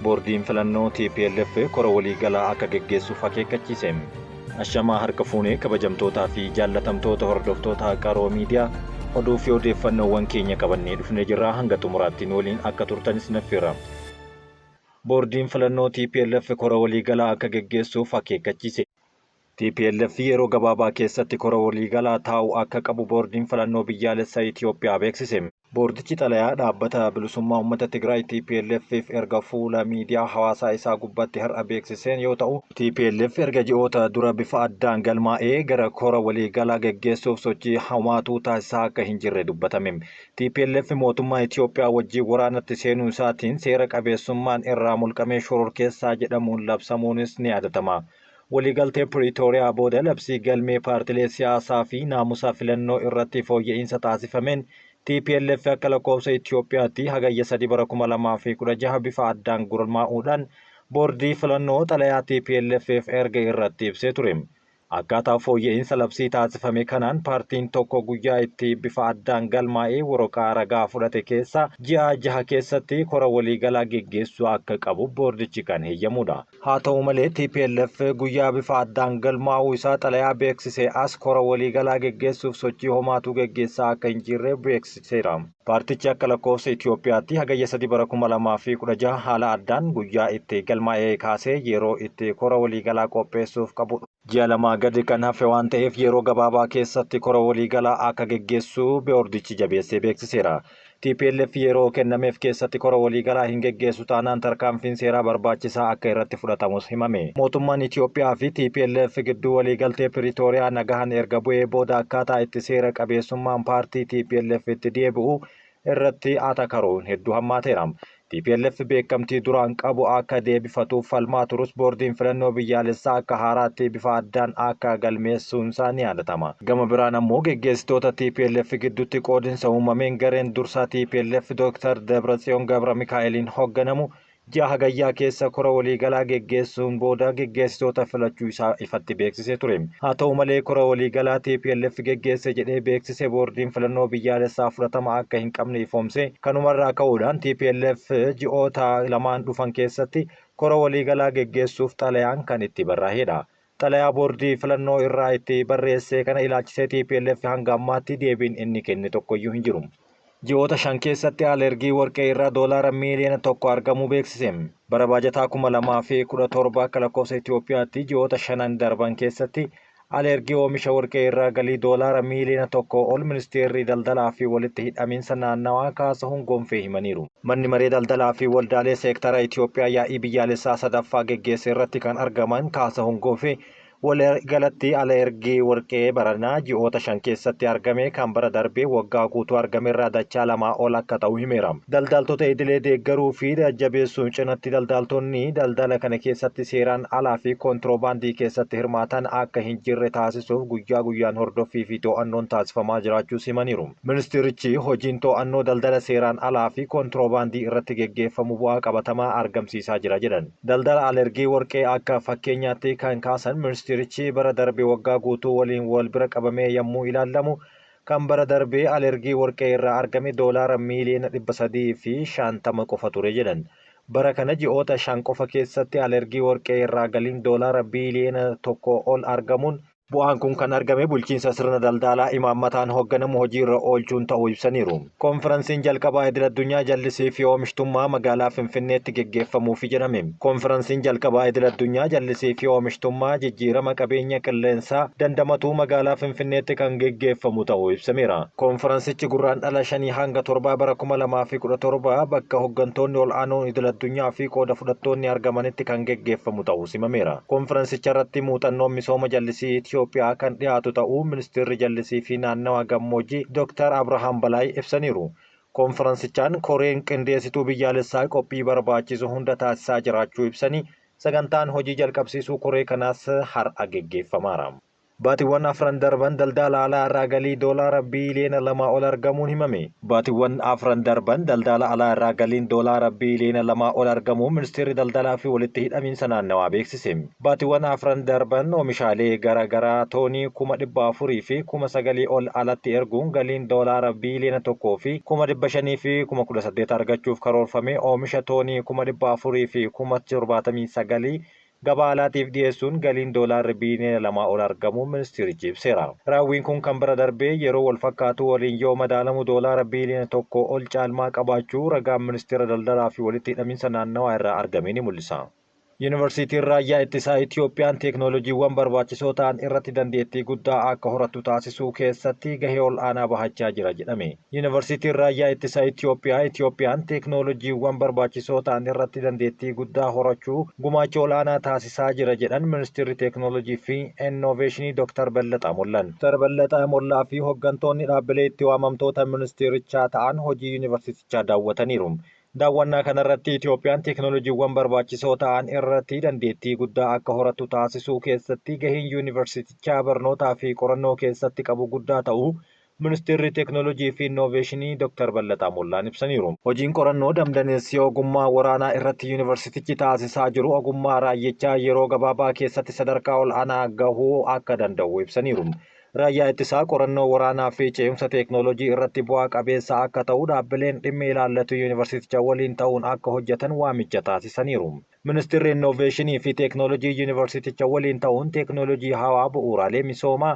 Boordiin filannoo TPLF kora waliigalaa akka geggeessuuf akeekkachiise. Ashamaa harka fuunee kabajamtootaa fi jaallatamtoota hordoftoota Qaroo Miidiyaa, oduu fi odeeffannoowwan keenya qabannee dhufnee jirra, hanga xumuraatti nu waliin akka turtanis naffeera. Boordiin filannoo TPLF kora waliigalaa akka geggeessuuf akeekkachiise. TPLF yeroo gabaabaa keessatti kora waliigalaa taa'u akka qabu boordiin filannoo biyyaalessaa Itoophiyaa beeksise. Boordichi xalayaa dhaabbata bilisummaa uummata Tigraay TPLFif erga fuula miidiyaa hawaasaa isaa gubbaatti har'a beeksiseen yoo ta'u, TPLF erga ji'oota dura bifa addaan galmaa'ee gara kora waliigalaa geggeessuuf sochii hamaatuu taasisaa akka hin jirre dubbatame. TPLF mootummaa Itoophiyaa wajjin waraanatti seenuu isaatiin seera qabeessummaan irraa mulqamee shororkeessaa jedhamuun labsamuunis ni yaadatama. Waliigaltee Piriitooriyaa booda labsii galmee paartilee siyaasaa fi naamusa filannoo irratti fooyya'insa taasifameen TPLF akka lakkoofsa Itoophiyaatti hagayya 3 bara 2016 bifa addaan gurmaa'uudhaan boordii filannoo xalayaa TPLFf erga irratti ibsee ture. Akkaataa fooyya'insa labsii taasifame kanaan paartiin tokko guyyaa itti bifa addaan galmaa'ee waraqaa ragaa fudhate keessa ji'a 6 keessatti kora waliigalaa geggeessuu akka qabu boordichi kan heeyyamudha. Haa ta'u malee TPLF guyyaa bifa addaan galmaa'uu isaa xalayaa beeksise as kora waliigalaa geggeessuuf sochii homaatuu geggeessaa akka hin jirre beeksiseera. Paartichi akka lakkoofsa Itoophiyaatti hagayya 3 bara 2016 haala addaan guyyaa itti galmaa'ee kaasee yeroo itti kora waliigalaa qopheessuuf qabu ji'a 2 gadi kan hafe waan ta'eef yeroo gabaabaa keessatti kora waliigalaa akka geggeessu boordichi jabeessee beeksiseera. TPLF yeroo kennameef keessatti kora waliigalaa hin geggeessu taanaan tarkaanfiin seeraa barbaachisaa akka irratti fudhatamus himame. Mootummaan Itoophiyaa fi TPLF gidduu waliigaltee Piriitooriyaa nagahan erga bu'ee booda akkaataa itti seera qabeessummaan paartii TPLF itti deebi'u irratti atakaroon hedduu hammaateera. TPLF beekamtii duraan qabu akka deebifatuuf falmaa turus boordiin filannoo biyyaalessaa akka haaraatti bifa addaan akka galmeessuun isaa ni yaadatama. Gama biraan ammoo geggeessitoota TPLF gidduutti qoodinsa uumameen gareen dursaa TPLF Dr. Dabratsiyoon Gabra Mikaa'eliin hoogganamu ji'a hagayyaa keessa kora waliigalaa geggeessuun booda geggeessitoota filachuu isaa ifatti beeksisee ture. Haa ta'u malee kora waliigalaa TPLF geggeesse jedhee beeksise boordiin filannoo biyyaalessaa fudhatama akka hin qabne ifoomse. Kanumarraa ka'uudhaan TPLF ji'oota 2 dhufan keessatti kora waliigalaa geggeessuuf xalayaan kan itti barraa'edha. Xalayaa boordii filannoo irraa itti barreesse kana ilaalchisee TPLF hanga ammaatti deebiin inni kenne tokkoyyuu hin jiru. Ji'oota 5 keessatti alergii warqee irraa doolaara miiliyoona 1 argamuu beeksise. Bara baajataa 2017 akka lakkoofsa Itoophiyaatti ji'oota 5 darban keessatti alergii oomisha warqee irraa galii doolaara miiliyoona 1 ol ministeerri daldalaa fi walitti hidhamiinsa naannawaa Kaasahuun Gonfee himaniiru. Manni maree daldalaa fi waldaalee seektara Itoophiyaa yaa'ii biyyaalessaa 3ffaa geggeesse irratti kan argaman Kaasahuun Gonfee waliigalatti alergii warqee baranaa ji'oota 5 keessatti argame kan bara darbee waggaa guutuu argame irraa dachaa 2 ol akka ta'u himeera. Daldaltoota idilee deeggaruu fi jajjabeessuun cinatti daldaltoonni daldala kana keessatti seeraan alaa fi kontiroobaandii keessatti hirmaatan akka hin jirre taasisuuf guyyaa guyyaan hordoffii fi to'annoon taasifamaa jiraachuu himaniiru. Ministeerichi hojiin to'annoo daldala seeraan alaa fi kontiroobaandii irratti geggeeffamu bu'aa qabatamaa argamsiisaa jira jedhan. Daldala alergii warqee akka fakkeenyaatti kan kaasan ministeerichi bara darbe waggaa guutuu waliin wal bira qabamee yommuu ilaalamu kan bara darbee alergii warqee irraa argame doolaara miiliyoona 350 qofa ture jedhan. Bara kana ji'oota 5 qofa keessatti alergii warqee irraa galiin doolaara biiliyoona 1 ol argamuun bu'aan kun kan argame bulchiinsa sirna daldalaa imaammataan hoogganamu hojiirra oolchuun ta'uu ibsaniiru. Konferansiin jalqabaa idil addunyaa jallisii fi oomishtummaa magaalaa Finfinneetti geggeeffamuufi jedhame. Konferansiin jalqabaa idil addunyaa jallisii fi oomishtummaa jijjiirama qabeenya qilleensaa dandamatuu magaalaa Finfinneetti kan geggeeffamu ta'uu ibsameera. Konferansichi gurraandhala 5 hanga 7 bara 2017 bakka hooggantoonni ol'aanoon idil addunyaa fi qooda fudhattoonni argamanitti kan geggeeffamu ta'uu simameera. Konferansicha irratti muuxannoon misooma jallisii Itoophiyaa kan dhiyaatu ta'uu ministeerri jallisii fi naannawa gammoojjii Dr. Abrahaam Balaay ibsaniiru. Konferansichaan koreen qindeessituu biyyaalessaa qophii barbaachisu hunda taasisaa jiraachuu ibsanii sagantaan hojii jalqabsiisuu koree kanaas har'a geggeeffamaara. Baatiiwwan afran darban daldala alaa irraa galii doolaara biiliyoona 2 ol argamuun himame. Baatiiwwan afran darban daldala alaa irraa galiin doolaara biiliyoona 2 ol argamuu ministeerri daldalaa fi walitti hidhamiinsa naannawaa beeksise. Baatiiwwan afran darban oomishaalee garaagaraa toonii 409,000 ol alatti erguun galiin doolaara biiliyoona 1,518,000 argachuuf karoorfame oomisha toonii 479,000 gabaa alaatiif dhiyeessuun galiin doolaarri biiliyoona 2 ol argamuu ministeerichi ibseera. Raawwiin kun kan bira darbee yeroo wal fakkaatu waliin yoo madaalamu doolaara biiliyoona 1 ol caalmaa qabaachuu ragaan ministeera daldalaa fi walitti hidhamiinsa naannawaa irraa argame ni mul'isa. Yuunivarsiitiin Raayyaa Ittisaa Itiyoophiyaan teeknooloojiiwwan barbaachisoo ta'an irratti dandeettii guddaa akka horattu taasisuu keessatti gahee ol'aanaa bahachaa jira jedhame. Yuunivarsiitiin Raayyaa Ittisaa Itiyoophiyaa Itiyoophiyaan teeknooloojiiwwan barbaachisoo ta'an irratti dandeettii guddaa horachuu gumaacha ol'aanaa taasisaa jira jedhan ministeerri teeknooloojii fi innoveeshinii Dr. Ballaxaa Mollaan. Dr. Ballaxaa Mollaa fi hooggantoonni dhaabbilee itti waamamtoota ministeerichaa ta'an hojii yuunivarsiitichaa daawwataniiru. Daawwannaa kanarratti Itiyoophiyaan teeknooloojiiwwan barbaachisoo ta'an irratti dandeettii guddaa akka horattu taasisuu keessatti gaheen yuunivarsiitichaa barnootaa fi qorannoo keessatti qabu guddaa ta'uu ministeerri teeknooloojii fi innoveeshinii Dr. Ballaxaa Mollaan ibsaniiru. Hojiin qorannoo damdaneessii ogummaa waraanaa irratti yuunivarsiitichi taasisaa jiru ogummaa raayyichaa yeroo gabaabaa keessatti sadarkaa ol'aanaa gahuu akka danda'u ibsaniiru. Raayyaa ittisaa qorannoo waraanaa fi ce'umsa teeknooloojii irratti bu'aa qabeessa akka ta'u dhaabbileen dhimmi ilaallatu yuunivarsiiticha waliin ta'uun akka hojjetan waamicha taasisaniiru. Ministeerri innoveeshinii fi teeknooloojii yuunivarsiiticha waliin ta'uun teeknooloojii hawaa bu'uuraalee misoomaa,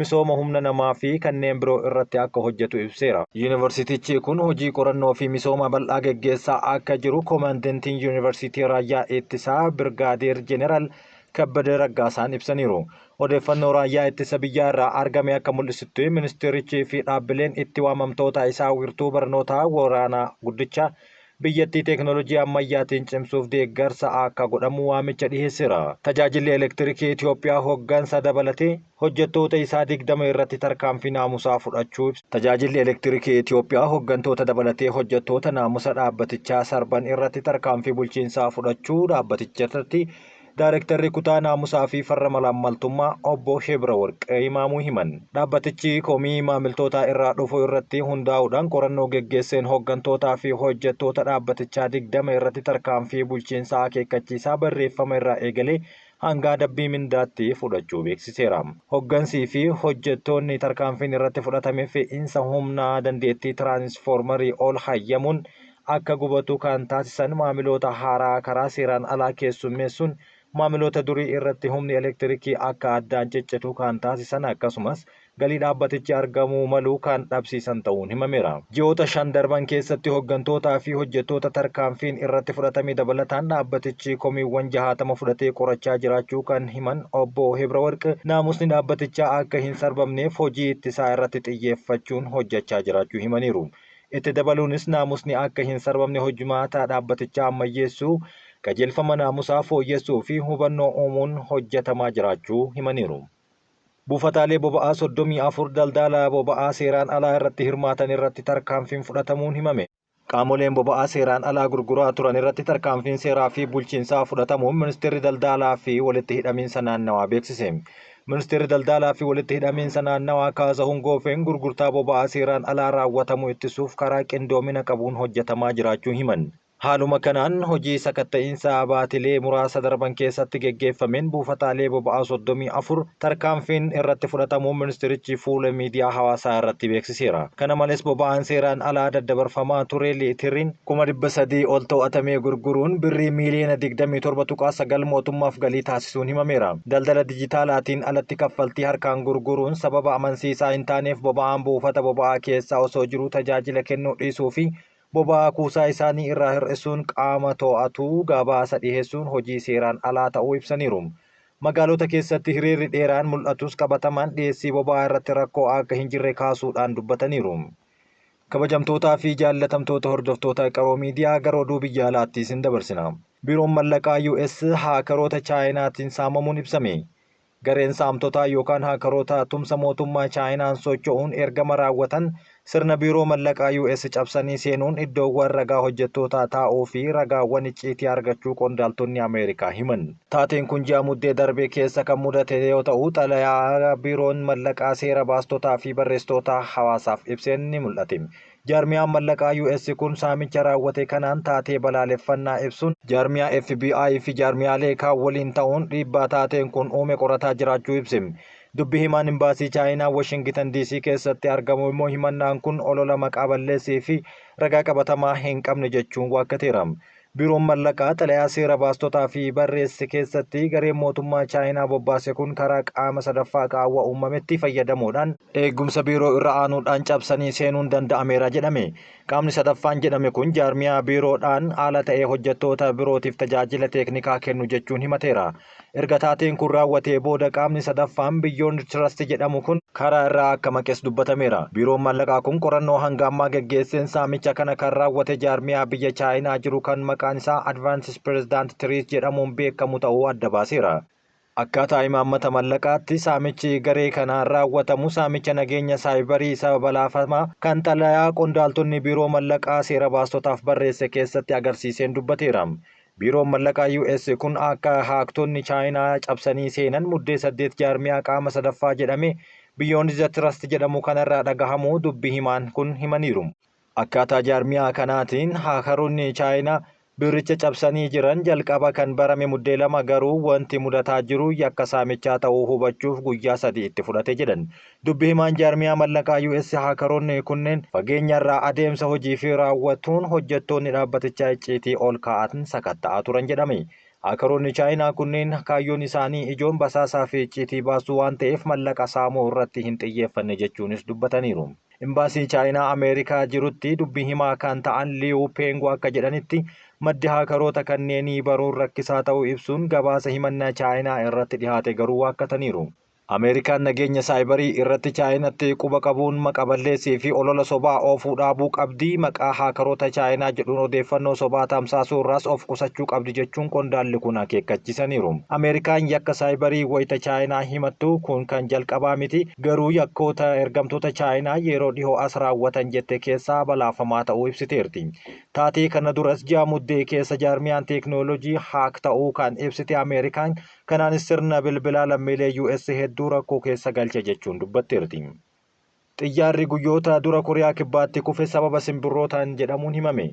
misooma humna namaa fi kanneen biroo irratti akka hojjetu ibseera. Yuunivarsiitichi kun hojii qorannoo fi misooma bal'aa geggeessaa akka jiru koomandantiin yuunivarsiitii Raayyaa Ittisaa Birgaadeer Jeneraal Kabbadee Raggaasaan ibsaniiru. Odeeffannoo raayyaa ittisa biyyaa irraa argame akka mul'isutti ministeerichi fi dhaabbileen itti waamamtoota isaa wiirtuu barnootaa waraanaa guddicha biyyattii teeknooloojii ammayyaatiin cimsuuf deeggarsa akka godhamu waamicha dhiheesseera. Tajaajilli elektirikii Itiyoophiyaa hooggansa dabalatee hojjettoota isaa 20 irratti tarkaanfii naamusaa fudhachuu ibsa. Tajaajilli elektirikii Itiyoophiyaa hooggantoota dabalatee hojjettoota naamusa dhaabbatichaa sarban irratti tarkaanfii bulchiinsaa fudhachuu dhaabbaticha irratti Daarektarri kutaa naamusaa fi farra malaammaltummaa obbo Shebra Warqee Imaamuu himan. Dhaabbatichi komii maamiltoota irraa dhufu irratti hundaa'uudhaan qorannoo geggeesseen hooggantootaa fi hojjettoota dhaabbatichaa 20 irratti tarkaanfii bulchiinsaa akeekkachiisaa barreeffama irraa eegalee hanga adabbii mindaatti fudhachuu beeksiseera. Hooggansii fi hojjettoonni tarkaanfiin irratti fudhatame fe'iinsa humnaa dandeettii tiraansfoormarii ol hayyamuun akka gubatu kan taasisan maamiloota haaraa karaa seeraan alaa keessummeessuun maamiloota durii irratti humni elektirikii akka addaan ciccitu kan taasisan akkasumas galii dhaabbatichi argamuu malu kan dhabsiisan ta'uun himameera. Ji'oota 5 darban keessatti hooggantootaa fi hojjettoota tarkaanfiin irratti fudhatame dabalataan dhaabbatichi komiiwwan 60 fudhatee qorachaa jiraachuu kan himan obbo Hebrawarq naamusni dhaabbatichaa akka hin sarbamneef hojii ittisaa irratti xiyyeeffachuun hojjechaa jiraachuu himaniiru. Itti dabaluunis naamusni akka hin sarbamne hojimaata dhaabbatichaa ammayyeessuu, qajeelfama naamusaa fooyyessuu fi hubannoo uumuun hojjetamaa jiraachuu himaniiru. Buufataalee boba'aa 34 daldala boba'aa seeraan alaa irratti hirmaatan irratti tarkaanfiin fudhatamuun himame. Qaamoleen boba'aa seeraan alaa gurguraa turan irratti tarkaanfiin seeraa fi bulchiinsaa fudhatamuun ministeerri daldalaa fi walitti hidhamiinsa naannawaa beeksise. Ministeerri daldalaa fi walitti hidhamiinsa naannawaa Kaasahuun Goofeen gurgurtaa boba'aa seeraan alaa raawwatamu ittisuuf karaa qindoomina qabuun hojjetamaa jiraachuu himan. Haaluma kanaan hojii sakatta'iinsa baatilee muraasa darban keessatti geggeeffameen buufataalee boba'aa 34 tarkaanfiin irratti fudhatamuun ministeerichi fuula miidiyaa hawaasaa irratti beeksiseera. Kana malees boba'aan seeraan alaa daddabarfamaa ture liitiriin 300,000 ol to'atamee gurguruun birrii miiliyoona 27.9 mootummaaf galii taasisuun himameera. Daldala dijitaalaatiin alatti kaffaltii harkaan gurguruun sababa amansiisaa hin taaneef boba'aan buufata boba'aa keessaa osoo jiru tajaajila kennuu dhiisuu fi boba'aa kuusaa isaanii irraa hir'isuun qaama to'atu gabaasa dhiheessuun hojii seeraan alaa ta'uu ibsaniiru. Magaalota keessatti hiriirri dheeraan mul'atus qabatamaan dhiyeessii boba'aa irratti rakkoo akka hin jirre kaasuudhaan dubbataniiru. Kabajamtootaa fi jaallatamtoota hordoftoota Qaroo Miidiyaa gara oduu biyya alaatti isin dabarsina. Biiroon mallaqaa US haakaroota Chaayinaatiin saamamuun ibsame. Gareen saamtotaa yookaan haakaroota tumsa mootummaa Chaayinaan socho'uun ergama raawwatan Sirna Biiroo Mallaqaa US cabsanii seenuun iddoowwan ragaa hojjettootaa taa'uu fi ragaawwan icciitii argachuu qondaaltonni Ameerikaa himan. Taateen kun ji'a Muddee darbe keessa kan mudate yoo ta'u, xalayaa Biiroon Mallaqaa seera baastotaa fi barreessitoota hawaasaaf ibseen ni mul'ate. Jaarmiyaan mallaqaa US kun saamicha raawwate kanaan taatee balaaleffannaa ibsuun, jaarmiyaa FBI fi jaarmiyaalee kaan waliin ta'uun dhiibbaa taateen kun uume qorataa jiraachuu ibse. Dubbi himaan Imbaasii Chaayinaa Washingitan DC keessatti argamu immoo himannaan kun olola maqaa balleessii fi ragaa qabatamaa hin qabne jechuun waakkateera. Biiroon Mallaqaa xalayaa seera baastotaa fi barreesse keessatti gareen mootummaa Chaayinaa bobbaase kun karaa qaama sadaffaa qaawwa uumametti fayyadamuudhaan eegumsa biiroo irra aanuudhaan cabsanii seenuun danda'ameera jedhame. Qaamni sadaffaan jedhame kun jaarmiyaa biiroodhaan ala ta'ee hojjettoota birootiif tajaajila teeknikaa kennu jechuun himateera. Erga taateen kun raawwatee booda qaamni sadaffaan Beyond Trust jedhamu kun karaa irraa akka maqes dubbatameera. Biiroon Mallaqaa kun qorannoo hanga ammaa geggeesseen saamicha kana kan raawwate jaarmiyaa biyya Chaayinaa jiru kan maqaan isaa Advances President Trees jedhamuun beekamu ta'uu adda baaseera. Akkaataa imaammata mallaqaatti saamichi garee kanaan raawwatamu saamicha nageenya saayibarii isa balaafamaa kan xalayaa qondaaltonni Biiroo Mallaqaa seera baastotaaf barreesse keessatti agarsiiseen dubbateera. Biiroon Mallaqaa US kun akka haaktonni Chaayinaa cabsanii seenan Muddee 8 jaarmiyaa qaama sadaffaa jedhame Beyond the Trust jedhamu kanarraa dhagahamuu dubbi himaan kun himaniiru. Akkaataa jaarmiyaa kanaatiin haakaroonni Chaayinaa biiricha cabsanii jiran jalqaba kan barame Muddee 2, garuu wanti mudataa jiru yakka saamichaa ta'uu hubachuuf guyyaa 3 itti fudhate jedhan. Dubbi himaan jaarmiyaa mallaqaa US haakaroonni kunneen fageenyarraa adeemsa hojii fi raawwatuun hojjettoonni dhaabbatichaa icciitii ol kaa'an sakatta'aa turan jedhame. Haakaroonni Chaayinaa kunneen kaayyoon isaanii ijoon basaasaa fi icciitii baasuu waan ta'eef mallaqa saamuu irratti hin xiyyeeffanne jechuunis dubbataniiru. Imbaasii Chaayinaa Ameerikaa jirutti dubbi himaa kan ta'an Liiwu Peengu akka jedhanitti, maddi haakaroota kanneenii baruun rakkisaa ta'uu ibsuun gabaasa himannaa Chaayinaa irratti dhihaate garuu waakkataniiru. Ameerikaan nageenya saayibarii irratti Chaayinatti quba qabuun maqa balleessii fi olola sobaa oofuu dhaabuu qabdi, maqaa haakaroota Chaayinaa jedhuun odeeffannoo sobaa tamsaasuu irraas of qusachuu qabdi jechuun qondaalli kun akeekkachiisaniiru. Ameerikaan yakka saayibarii wayita Chaayinaa himattu kun kan jalqabaa miti, garuu yakkoota ergamtoota Chaayinaa yeroo dhihoo as raawwatan jette keessaa balaafamaa ta'uu ibsiteerti. Taatee kana duras ji'a Muddee keessa jaarmiyaan teeknooloojii haak ta'uu kan ibsite Ameerikaan, kanaanis sirna bilbilaa lammiilee US hedduu rakkoo keessa galche jechuun dubbatteerti. Xiyyaarri guyyoota dura Koriyaa Kibbaatti kufe sababa simbirrootaan jedhamuun himame.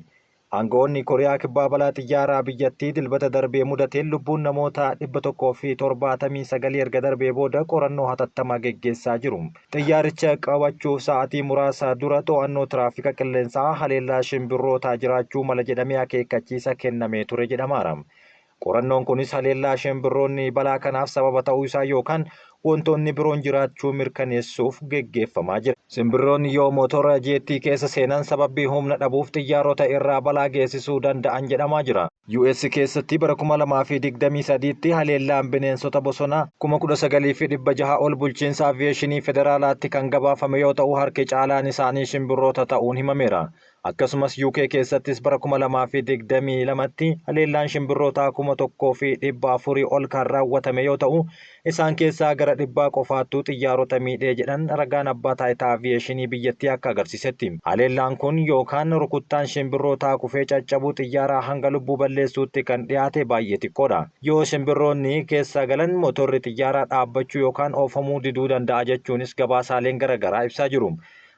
Aanga'oonni Koriyaa Kibbaa balaa xiyyaaraa biyyattii Dilbata darbee mudateen lubbuun namoota 179 erga darbee booda qorannoo hatattamaa geggeessaa jiru. Xiyyaaricha qabachuuf sa'atii muraasa dura to'annoo tiraafika qilleensaa haleellaa shimbirrootaa jiraachuu mala jedhamee akeekkachiisa kennamee ture jedhamaara. Qorannoon kunis haleellaa shimbirroonni balaa kanaaf sababa ta'uu isaa yookaan wantoonni biroon jiraachuu mirkaneessuuf geggeeffamaa jira. Simbirroonni yoo motora jeettii keessa seenan sababbii humna dhabuuf xiyyaarota irraa balaa geessisuu danda'an jedhamaa jira. US keessatti bara 2023tti haleellaan bineensota bosonaa 19,600 ol bulchiinsa aviyeeshinii federaalaatti kan gabaafame yoo ta'u, harki caalaan isaanii shimbirroota ta'uun himameera. Akkasumas UK keessattis bara 2022tti haleellaan shimbirrootaa 1,400 ol kan raawwatame yoo ta'u, isaan keessaa gara dhibbaa qofaattuu xiyyaarota miidhee jedhan ragaan abbaa taayitaa aviyeeshinii biyyattii akka agarsiisetti. Haleellaan kun yookaan rukuttaan shimbirrootaa kufee caccabuu xiyyaaraa hanga lubbuu balleessuutti kan dhiyaate baay'ee xiqqoodha. Yoo shimbirroonni keessa galan motorri xiyyaaraa dhaabbachuu yookaan oofamuu diduu danda'a jechuunis gabaasaaleen garaagaraa ibsaa jiru.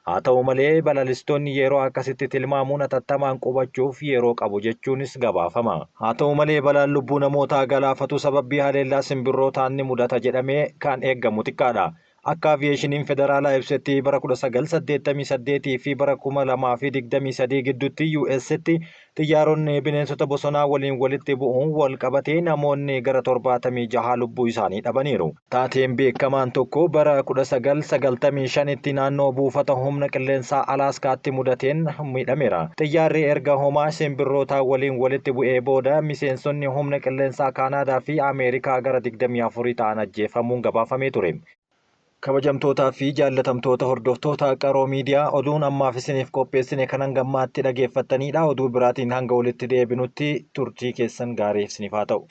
Haa ta'u malee, balalistoonni yeroo akkasitti tilmaamuun atattamaan qubachuuf yeroo qabu jechuunis gabaafama. Haa ta'u malee, balaan lubbuu namootaa galaafatu sababbii haleellaa simbirrootaan ni mudata jedhamee kan eegamu xiqqaadha. Akka Aviyeeshiniin Federaalaa ibsetti bara 1988 fi bara 2023 gidduutti US'tti xiyyaaronni bineensota bosonaa waliin walitti bu'uun wal qabatee namoonni gara 76 lubbuu isaanii dhabaniiru. Taateen beekamaan tokko bara 1995tti naannoo buufata humna qilleensaa Alaaskaatti mudateen miidhameera. Xiyyaarri erga homaa simbirrootaa waliin walitti bu'ee booda miseensonni humna qilleensaa Kaanaadaa fi Ameerikaa gara 24 ta'an ajjeefamuun gabaafamee ture. Kabajamtootaa fi jaallatamtoota hordoftoota Qaroo Miidiyaa, oduun ammaaf isiniif qopheessine kan hanga ammaatti dhageeffattanidha. Oduu biraatiin hanga walitti deebinutti turtii keessan gaarii isiniif haa ta'u.